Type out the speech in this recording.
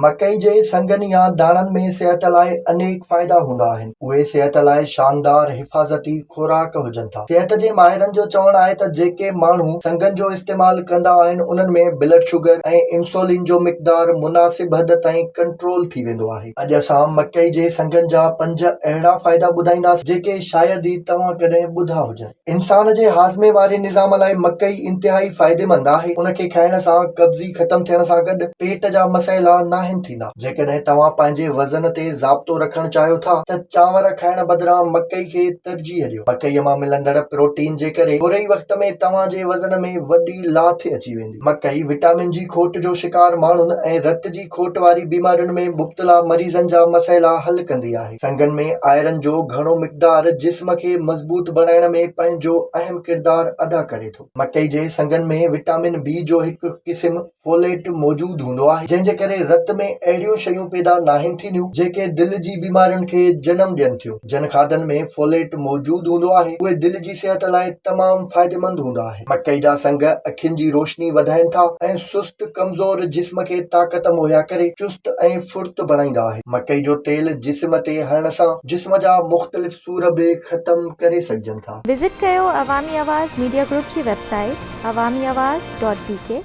مڪئي جي سنگن يا داڻن ۾ صحت لاء انيڪ فائدا هوندا آهن. اهي صحت لاء شاندار حفاظتي خوراڪ هجن ٿا. صحت جي ماهرن جو چوڻ آهي ته جيڪي ماڻهو سنگن جو استعمال ڪندا آهن انهن ۾ بلڊ شگر ۽ انسولين جو مقدار مناسب حد تائين ڪنٽرول ٿي ويندو آهي. اڄ اسان مڪئي جي سنگن جا پنج اهڙا فائدا ٻڌائينداسين جيڪي شايد ئي توهان ڪڏهن ٻڌا هجن. انسان جي هاضمي واري نظام لاء مڪئي انتهائي فائديمند آهي. ان کي کائڻ سان قبضي ختم ٿيڻ سان گڏ پيٽ جا مسئلا ناهن ٿيندا. جيڪڏهن توهان پنهنجي وزن تي ضابطو رکڻ چاهيو ٿا ته چانور کائڻ بدران مڪئي کي ترجيح ڏيو. مڪئي مان ملندڙ پروٽين جي ڪري ٿوري ئي وقت ۾ توهان جي وزن ۾ وڏي لاٿ اچي ويندي. مڪئي وٽامن جي کوٽ جو شڪار ماڻهن ۽ رت جي کوٽ واري بيمارين ۾ مبتلا مريضن جا مسئلا حل ڪندي آهي. سنگن ۾ آئرن جو گهڻو مقدار جسم کي مضبوط بڻائڻ ۾ پنهنجو اهم ڪردار ادا ڪري ٿو. مڪئي جي سنگن ۾ وٽامن بي جو هڪ قسم فوليٽ موجود هوندو آهي جنهن جي ڪري رت ۾ اهڙيون شيون پيدا ناهن ٿينديون جيڪي دل جي بيمارين کي جنم ڏين ٿيون. جن کاڌن ۾ فوليٽ موجود هوندو آهي اهي دل جي صحت لاء تمام فائديمند هوندا آهن. مڪئي جا سنگ اکين جي روشني وڌائين ٿا ۽ سست ڪمزور جسم کي طاقت مهيا ڪري چست ۽ ڦڙت بڻائيندا آهن. مڪئي جو تيل جسم تي هڻڻ سان جسم جا مختلف سور به ختم ڪري سگهجن ٿا. وزٽ ڪيو عوامي آواز ميڊيا گروپ جي website Awami Awaz dot B K.